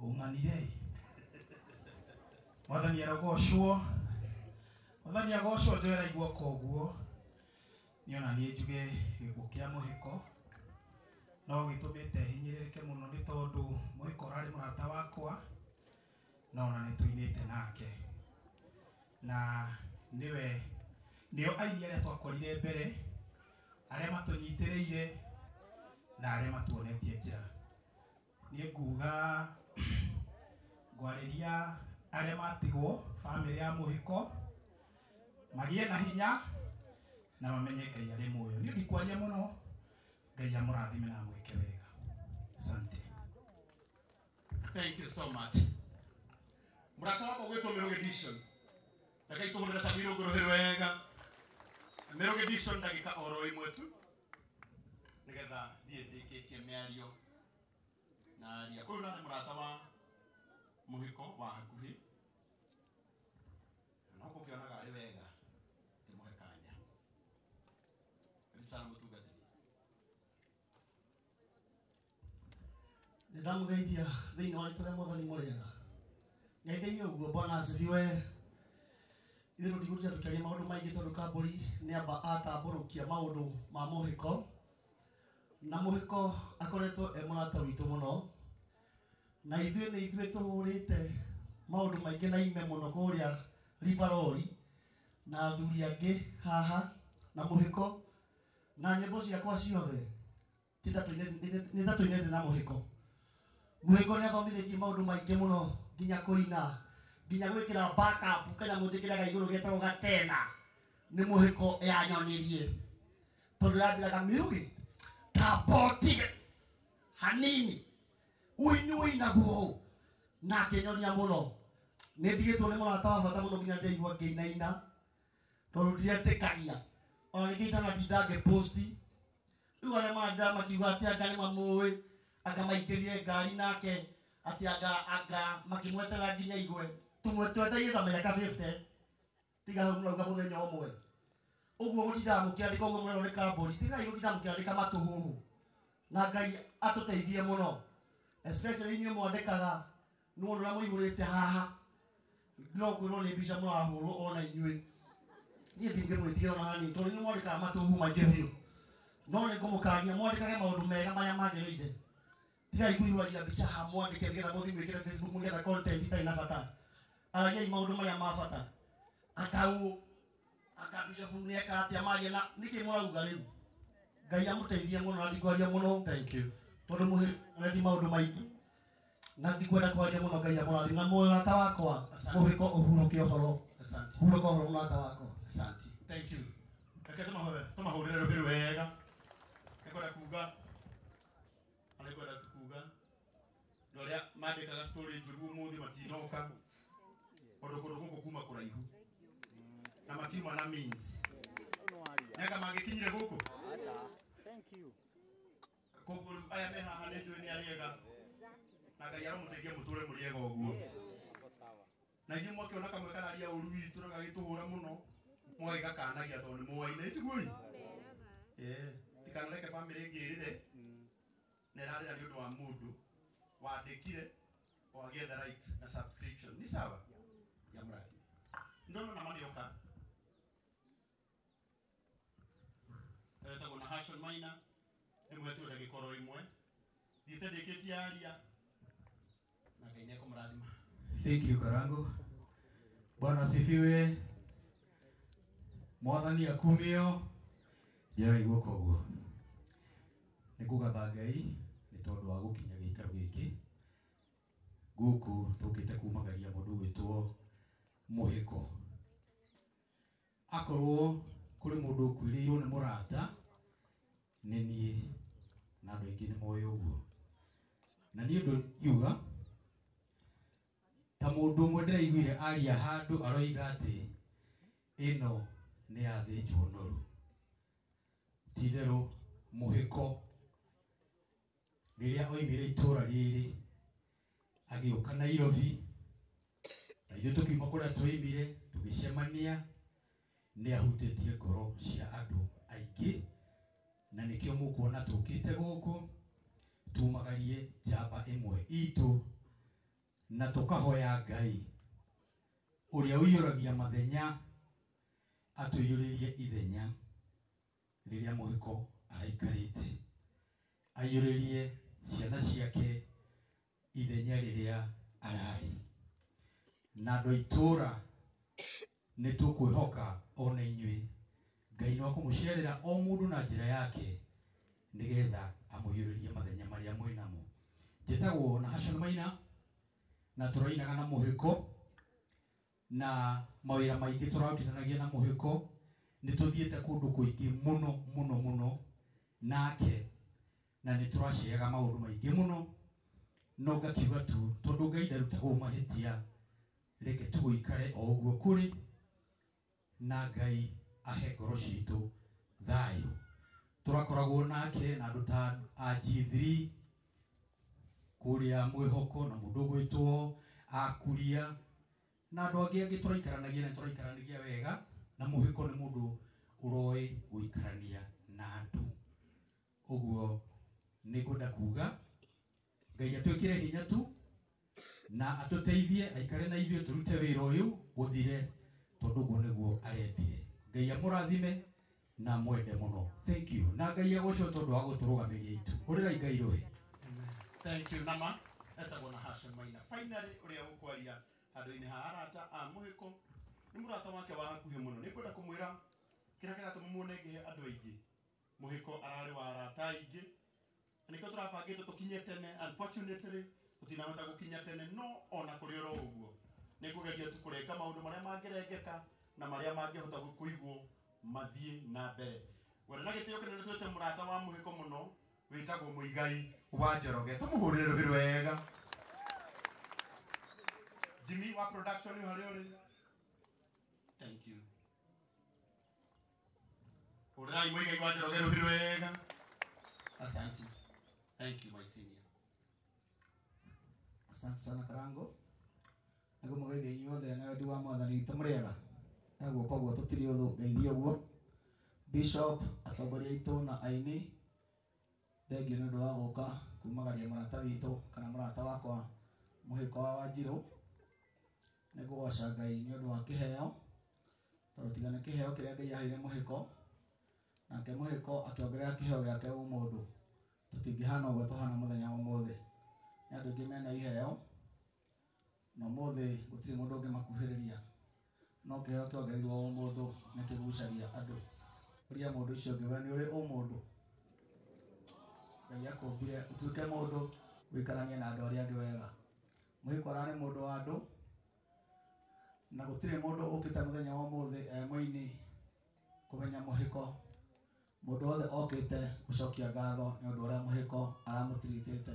Ũng'anire ĩ. Mwathani arogocwo. Mwathani agocwo njoera guoko ũguo. Niĩ ona niĩ njuge gĩkuũ kĩa mũhĩko no gĩtũmĩte hinyĩrĩrĩke mũno nĩ tondũ mũhĩko ũrarĩ mũrata wakwa no ona nĩ tũinĩte nake na nĩwe nĩo aini arĩa twakorire mbere arĩa matũnyitĩrĩire na arĩa matuonetie njĩra. Niĩ nguga ngwarĩria arĩa matigwo bamĩrĩ ya mũhĩko magĩe na hinya na mamenye Ngai arĩ muoyo. Niĩ ndikwaria mũno, Ngai amũrathime na amwĩke wega. Asante. Thank you so much. Mũrata wakwa gwĩtwo Mĩrũgĩ Dishon. Reke itũhũrĩre Samira ũguo rũhĩ wega. Mĩrũgĩ Dishon ndagĩka oro ĩmwe tu nĩgetha thiĩ ndĩkĩtie mĩario na aria. Ũyũ narĩ mũrata wa mũhĩko wa hakuhĩ na no ngũkĩonaga arĩ wega ndĩmũhe kanya. Karibu sana mũtungatĩri. Nĩ ndamũgeithia thĩinĩ wa rĩtwa rĩa mwathani mũrĩega. Ngeithĩirie ũguo bwana asifiwe. Ithuĩ tũtigũtinda tũkĩaria maũndũ maingĩ tondũ Kambũri nĩ amba atambũrũkia maũndũ ma mũhĩko. Na mũhĩko akoretwo e mũrata witũ mũno. Na ithuĩ nĩ ithuĩ tũhũrĩte maũndũ maingĩ na ime mũno kũrĩa Rivaroli na athuri angĩ haha na mũhĩko na nyĩmbo ciakwa ciothe nĩ ta tũinĩte na mũhĩko. Mũhĩko nĩ athomithĩtie maũndũ maingĩ mũno nginya kũina nginya gwĩkĩra backup kanyamũ njĩkĩraga igũrũ getagwo gatena nĩ mũhĩko yanyonirie tondũ yambĩraga mĩrugĩ tambotige hanini ũini ũinagwo ũũ na akĩnyonia mũno. Nĩ ndigĩtwo nĩ mũrata wa bata mũno nginya ndĩraigua ngĩinaina tondũ ndiretĩkagia ona nĩkĩo itanatinda ngĩposti. Rĩu arĩa marandĩra makiuga atĩ anga nĩ mamũĩ anga maingĩrire ngari nake atĩ anga anga makĩmwetera nginya igwe tumwe twetereire ta mĩaka 50 tiga hau mũrauga mũthenya ũmwe ũguo mũtindaga mũkĩandĩka ũguo mũrerwo nĩ Kambũri tigai gũtinda mũkĩandĩka matũhũhũ na Ngai atũteithie mũno especially inyuĩ mwandĩkaga nĩ ũndũ ũrĩa mũihũrĩte haha no kwĩrwo nĩ mbica mũrahũrwo ona inyuĩ niĩ ndingĩmwĩtigĩra ona hanini tondũ inyuĩ mwandĩkaga matũhũhũ maingĩ biũ no nĩ ngũmũkania mwandĩkage maũndũ mega marĩa magĩrĩire tigai kũihũragia mbica ha mwandĩke nĩgetha mũthiĩ mwĩkĩre Facebook mũgĩetha content itarĩ na bata aragiai maũndũ marĩa ma bata akaũ anga bishop nĩ eka atĩa maria na nĩkĩ mũrauga rĩu Ngai amũteithie mũno na ndikwaria mũno. Thank you. Tondũ mũhĩko maũndũ maingĩ na ndikwenda kwaria mũno. Ngai amũrathime na mũrata wakwa mũhĩko ũhurũke ũhoro. Asante. Hurũka ũhoro mũrata wakwa. Asante. Thank you. Reke tũmahũrĩre rũhĩ wega. Nĩngwenda kuga na nĩngwenda tu kuga andũ arĩa mandĩkaga story njũru ũmũthĩ matinoka tondũ kũndũ gũkũ kuma kũraihu na matiuma na means nĩanga mangĩkinyire gũkũ. Koguo rĩu aya me haha nĩ njũĩ nĩ arĩega na Ngai aromũteithia mũtũre mũrĩ ega ũguo na inyuĩ mwakĩona kamwe kararia ũru witũ na gagĩtũhũra mũno mũgagĩgakanagia tondũ nĩ mũwaine tiguo-ĩ. Tikanareke bamĩrĩ ĩngĩ ĩrĩre na ĩrarĩra nĩ ũndũ wa mũndũ wandĩkire o agĩetha likes na subscription. Ni sawa ya mũrathime ndona na manĩoka etagwo na Hashon Maina nĩmũhetwo ndagĩka oro ĩmwe thiĩte ndĩkĩtie aria na Ngai nĩekũmũrathima. Thank you Karango. Bwana asifiwe. Mwathani akumio. Njoera guoko ũguo. Nĩ kũgatha Ngai nĩ tondũ wa gũkinya gĩikaro gĩkĩ gũkũ tũkĩte kumagaria mũndũ ũgwĩtwo mũhĩko. Akorwo kũrĩ mũndũ ũkuĩrĩirwo nĩ mũrata nĩ niĩ na andũ aingĩ nĩ moĩ ũguo. Na niĩ ũndũ ingiuga ta mũndũ ũmwe ndĩraiguire aria handũ aroiga atĩ ĩno nĩ yathĩnjwo noru. Ti itherũ mũhĩko rĩrĩa oimire itũra rĩrĩ agĩũka Nairobi na ithuĩ tũkiuma kũrĩa twoimire tũgĩcemania nĩ ahutĩtie ngoro cia andũ aingĩ na nĩkĩo mũkuona tũkĩte gũkũ tumagarie njamba ĩmwe itũ. Na tũkahoya Ngai ũrĩa ũiyũragia mathenya atũiyũrĩrie ithenya rĩrĩa mũhiko araikarĩte, aiyũrĩrie ciana ciake ithenya rĩrĩa ararĩ. Na andũ a itũũra nĩ tũkwĩhoka ona inyuĩ Ngai no akũmũcerera o mũndũ na njĩra yake nĩgetha amũiyũrĩrie mathenya marĩa mwĩnamo. Njĩtagwo na Hashon Maina na tũrainaga na mũhiko na mawĩra maingĩ tũrarutithanagia na mũhiko. Nĩ tũthiĩte kũndũ kũingĩ mũno mũno mũno nake na nĩ tũraceaga maũndũ maingĩ mũno, no ngakiuga tu tondũ Ngai ndarutagwo mahĩtia, reke tũgũikare o ũguo kũrĩ na Ngai ahe ngoro citũ thayũ. Tũrakoragwo nake na andũ ta a G3 kũrĩa mwĩhoko na mũndũ ũgwĩtwo Akuria na andũ angĩ angĩ tũraikaranagia na tũraikaranagia wega, na mũhiko nĩ mũndũ ũroĩ gũikarania na andũ. Ũguo nĩ ngwenda kuga Ngai atwĩkĩre hinya tu na atũteithie aikare na ithuĩ tũrute wĩra ũyũ ũthire, tondũ ũguo nĩguo arendire. Ngai amũrathime na mwende mũno. Thank you. Na Ngai agocwo tondũ wa gũtũrũgamĩria itu. Hũrĩrai Ngai rũhĩ. Thank you nama etagwo na Hashon Maina. Finally ũrĩa ũkwaria handũ-inĩ ha arata a mũhiko nĩ mũrata wake wa hakuhĩ mũno. Nĩ ngwenda kũmwĩra kĩrĩa kĩratũma muone ngĩhe andũ aingĩ. Mũhiko ararĩ wa arata aingĩ na nĩkĩo tũrabangĩte tũkinye tene. Unfortunately tũtinahota gũkinya tene, no ona kũrĩ oro ũguo nĩ ngũgeria tu kũrenga maũndũ marĩa mangĩrengeka na marĩa mangĩhota kũigwo mathiĩ na mbere. Wenda na gĩtĩo kĩnene twĩte mũrata wa mũhiko mũno wĩtagwo Mũigai wa Njoroge. Tũmũhũrĩre rũhĩ rwega. Jimmy wa production harĩa ũrĩ. Thank you. Hũrĩrai Mũigai wa Njoroge rũhĩ rwega. Asante. Thank you my senior. Asante sana Karango. Nĩguo mũgeithie inyuothe na wendi wa Mwathani witũ mũrĩega. Na guoko guo tũtirĩ ũthũ, ngeithie ũguo. Bishop, atongoria aitũ na aini, thengiũ nĩ ũndũ wa gũka kumagaria mũrata witũ kana mũrata wakwa mũhiko wa Wanjirũ. Nĩ ngũgoca Ngai nĩ ũndũ wa kĩheo, tondũ tiga nĩ kĩheo kĩrĩa Ngai aheire mũhiko, nake mũhiko akĩongerera kĩheo gĩake ũmũndũ, tũtingĩhana ũguo tũhana mũthenya wa ũmũthĩ. Nĩ andũ aingĩ mena iheo, na ũmũthĩ gũtirĩ mũndũ ũngĩmakuhĩrĩria, no kĩheo kĩongereirwo ũmũndũ nĩ kĩgucagia andũ. Ũria mũndũ ũcio ũngĩ, we nĩ ũrĩ ũmũndũ? Ngai akũmbire ũtuĩke mũndũ ũikaranie na andũ arĩa angĩ wega. Mũhiko ararĩ mũndũ wa andũ, na gũtirĩ mũndũ ũkĩte mũthenya wa ũmũthĩ e mũini kũmenya mũhiko. Mũndũ wothe okĩte gũcokia ngatho nĩ ũndũ ũrĩa mũhiko aramũtiritĩte.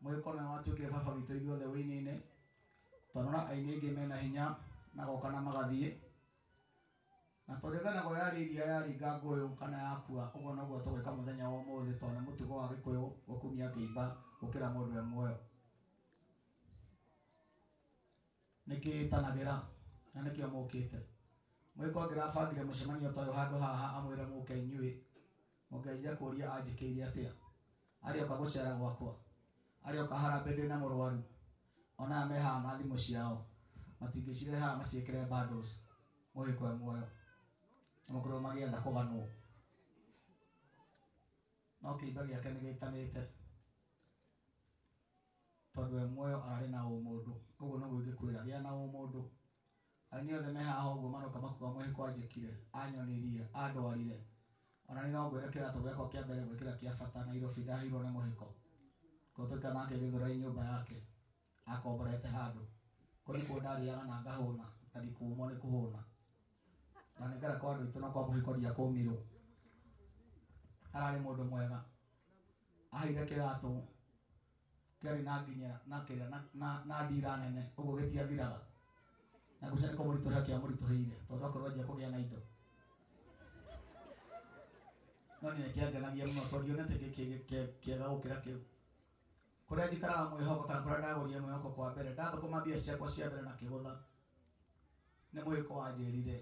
Mũhiko nĩwe watuĩkire baba witũ ithuothe ũini-inĩ, tondũ na aini aingĩ mena hinya magoka na magathiĩ. Na tondũ ĩganagwo yarĩ iria yaringa ngũyũ kana yakua, ũguo noguo tũgwĩka mũthenya wa ũmũthĩ, tondũ nĩ mũtugo wa Gĩkũyũ gũkumia kĩimba gũkĩra mũndũ e muoyo. Nĩkĩĩtanagĩra na nĩkĩo mũkĩte. Mũhiko angĩrabangire mũcemanio ta ũyũ handũ haha amwĩre mũke inyuĩ, mũngĩanjia kũũria anjĩkĩire atĩa. Arĩoka gũcera gwakwa, arĩoka harambee ndĩna mũrwaru, ona aya me haha na thimũ ciao matingĩcirehe haha maciĩkĩre bundles. Mũhiko e muoyo na makorwo magĩetha kũganwo, no kĩimba gĩake nĩgĩtanĩte tondũ e muoyo ararĩ na ũmũndũ. Ũguo noguo ingĩkwĩra, gĩa na ũmũndũ. Aini othe me haha ũguo maroka makuga mũhiko anjĩkire, anyonirie, andwarire. Ona niĩ no ngwĩre kĩratũ gĩakwa kĩa mbere gwĩkĩra kĩa bata Nairobi ndaheirwo nĩ mũhiko. Korwo twaikara nake Gĩthũrai nyũmba yake, akomborete handũ. Kũu nĩkuo ndarĩaga na ngahũna, na ndikũmwo nĩ kũhũna. Ndanengera kwa andũ aitũ na kwa mũhiko ndiakũmirwo. Ararĩ mũndũ mwega. Aheire kĩratũ kĩarĩ na nginya na kĩrĩa na ndira nene, ũguo gĩtiathiraga. Na ngwĩciria nĩ kũmũritũhĩra kĩamũritũhĩire, tondũ akorwo anjia kũgĩa na indo. No niĩ nĩkĩangenagia mũno tondũ ndionete kĩngĩ kĩega gũkĩra kĩu. Kũrĩa njikaraga mwĩhoko kana kũrĩa ndagũrire mwĩhoko kwa mbere, ndathũkũma mbia ciakwa cia mbere na kĩgũtha, nĩ mũhiko wanjĩrire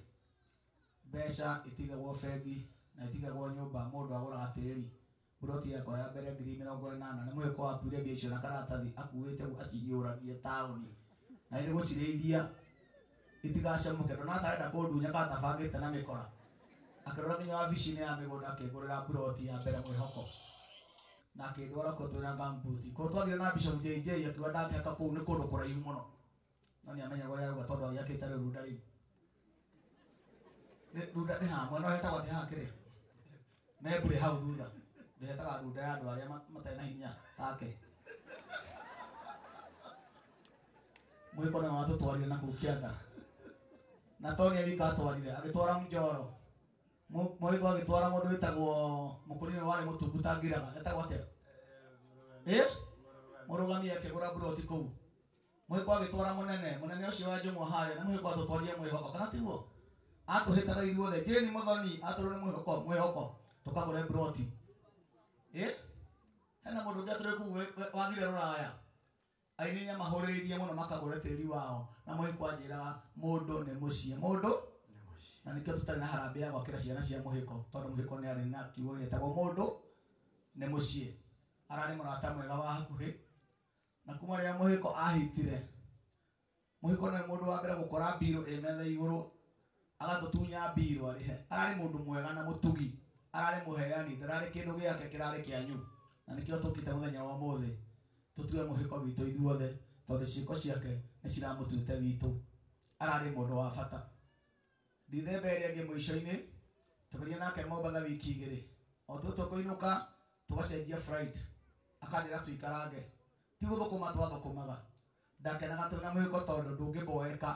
mbeca itigagwo bengi na itigagwo nyũmba, mũndũ agũraga tĩri. Buroti yakwa ya mbere 80,000 nĩ Mũhĩko wakuire mbia icio na karatathi akuĩte acihiũragie taũni na nĩ gũcirĩithia itigacamũke ndona tarenda kũndunya katabangĩte na mĩkora akĩrora nginya wabici-inĩ ya mĩgũnda akĩngũrĩra buroti ya mbere Mwĩhoko na akĩndwara kũu twĩna ngambuti kũu twathire na Bishop JJ akiuga ndangĩhaka kũu nĩ kũndũ kũraihu mũno no nĩamenyaga ũrĩa arauga tondũ agĩakĩte rĩu runda rĩu runda nĩ ha mwena ũhetagwo atĩ haha kĩrĩa Membũrĩ hau thutha ndĩhetaga runda ya andũ arĩa matarĩ na hinya take Mũhĩko nĩwe watũtwarire na kũu kĩanda na Tony wika atwarire agĩtwara Njoro Mũhĩko agĩtwara mũndũ wĩtagwo mũkũrinĩ warĩ mũtungu tangiraga etagwo atĩa mũrũgami akĩgũra buroti kũu Mũhĩko agĩtwara mũnene ũcio wa Njũng'wa harĩa na Mũhĩko atũtwarire Mwĩhoko kana tiguo atũhĩtaga ithuothe Jane Mũthoni atũrwo nĩ Mwĩhoko tũkagũre buroti hena mũndũ ũngĩ atũrĩ kũu wathire rũraya aini nĩ amahũrĩrĩirie mũno makagũre tĩri wao na Mũhĩko anjĩraga mũndũ nĩ mũciĩ mũndũ na nĩkĩo tũtarĩ na harambee ya gwakĩra ciana cia Mũhĩko tondũ Mũhĩko nĩ arĩ na kiugo gĩtagwo mũndũ nĩ mũciĩ ararĩ mũrata mwega wa hakuhĩ na kuma rĩrĩa Mũhĩko ahitire Mũhĩko nĩwe mũndũ wa mbere gũkora mbirũ ĩ metha igũrũ agatũtunya mbirũ arĩhe ararĩ mũndũ mwega na mũtugi ararĩ mũheani ndararĩ kĩndũ gĩake kĩrarĩ kĩanyu na nĩkĩo tũkĩte mũthenya wa ũmũthĩ tũtue Mũhĩko witũ ithuothe tondũ ciĩko ciake nĩ ciramũtuĩte witũ ararĩ mũndũ wa bata Dithemba ĩrĩa ĩngĩ mũico-inĩ tũkĩria nake Mombatha wiki igĩrĩ o tũkũinũka tũgacenjia flight akanjĩra tũikarange ti gũthũkũma twathũkũmaga ndakenaga twĩna Mũhĩko tondũ ndũngĩboeka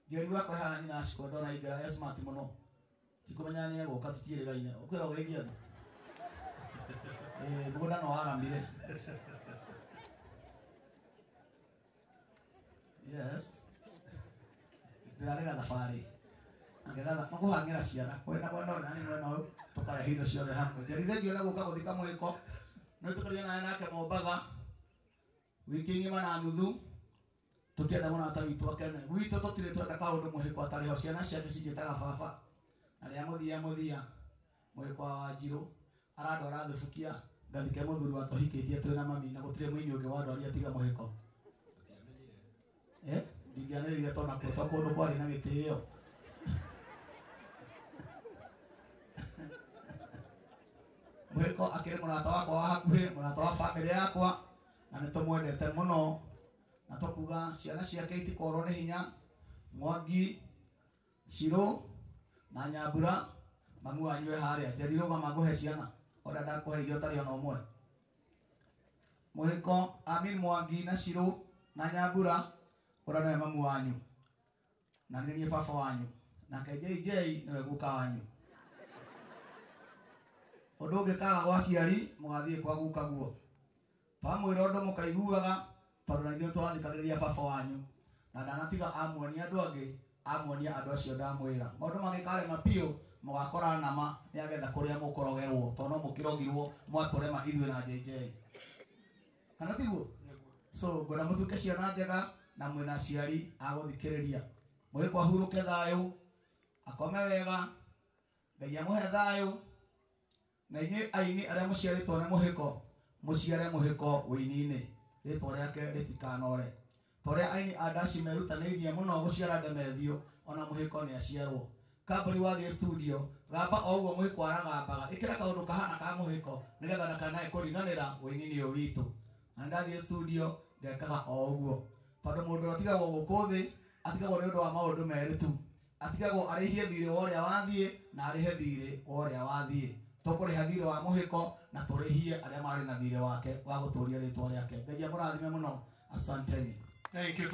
Njeri wakwa haha nyina acikwa ndona aingĩra e smart mũno tikũmenya nĩ egũka tũtiĩrĩgaine ũkwĩra ũgeithie andũ mũgũnda no waramire yes ndĩrarĩ gathabarĩ angegatha makũhang'ĩra ciana kwĩna mwena ũyũ na nĩ mwena ũyũ tũkarehe indo ciothe hamwe Njeri thengiũ na gũka gũthika Mũhĩko nĩ tũkaria naye nake Mombatha wiki ng'ima na nuthu tũkĩenda mũrata witũ akene gwitũ tũtirĩ tweka kaũndũ Mũhĩko atarĩ ho ciana ciake cinjĩtaga baba na rĩa mũthia Mũhĩko wa Wanjirũ arandwara thubukia ngathike mũthuri wa tũhikĩtie twĩna mami na gũtirĩ mũini ũngĩ wandwaria tiga Mũhĩko ndingĩanĩrĩire tondũ nakuo to kũndũ kwarĩ na gĩtĩo Mũhĩko akĩrĩ mũrata wakwa wa hakuhĩ mũrata wa bamĩrĩ yakwa na nĩ tũmwendete mũno na tũkuga ciana ciake itikorwo nĩ hinya Mwangi Shiro na Nyambura mamu wanyu e harĩa Njeri rũgama ngũhe ciana ũrĩa ndakũhe irio ũtarĩ ona ũmwe Mũhĩko Amin Mwangi na Shiro na Nyambura ũrĩa nĩwe mamu wanyu na nĩ niĩ baba wanyu nake JJ nĩwe guka wanyu ũndũ ũngĩ kaga gwa aciari mũgathiĩ kwa guka guo twamwĩra ũndũ mũkaiguaga tondũ na ithuĩ tũrathikagĩrĩria baba wanyu na ndanatiga amuonia andũ angĩ amuonia andũ acio ndamwĩra maũndũ mangĩkarema biũ mũgakora nama nĩagetha kũrĩa mũkũrogerwo tondũ no mũkĩrogirwo mwatũrema ithuĩ na JJ kana tiguo so ngwenda mũtuĩke ciana njega na mwĩna aciari a gũthikĩrĩria Mũhĩko ahurũke thayũ akome wega Ngai amũhe thayũ na inyuĩ aini arĩa mũciarĩtwo nĩ Mũhĩko mũciare Mũhĩko wĩini-inĩ rĩtwa rĩake rĩtikanore ta ũrĩa aini a ndaci merutanĩirie mũno gũciara Ndemethio ona Mũhĩko nĩ aciarwo Kambũri wathiĩ studio gamba o ũguo Mũhĩko aragambaga ĩkĩra kaũndũ kahana ka Mũhĩko nĩgetha ndakanae kũriganĩra wĩini-inĩ ũyũ witũ na ndathiĩ studio ngekaga o ũguo tondũ mũndũ ũrĩa ũtigagwo gũkũ thĩ atigagwo nĩ ũndũ wa maũndũ merĩ tu atigagwo arĩhie thirĩ wa ũrĩa wathiĩ na arĩhe thirĩ wa ũrĩa wathiĩ tũkũrĩha thirĩ wa Mũhĩko na tũrĩhie arĩa marĩ na thirĩ wake wa gũtũria rĩtwa rĩake Ngai amũrathime mũno asanteni. Thank you.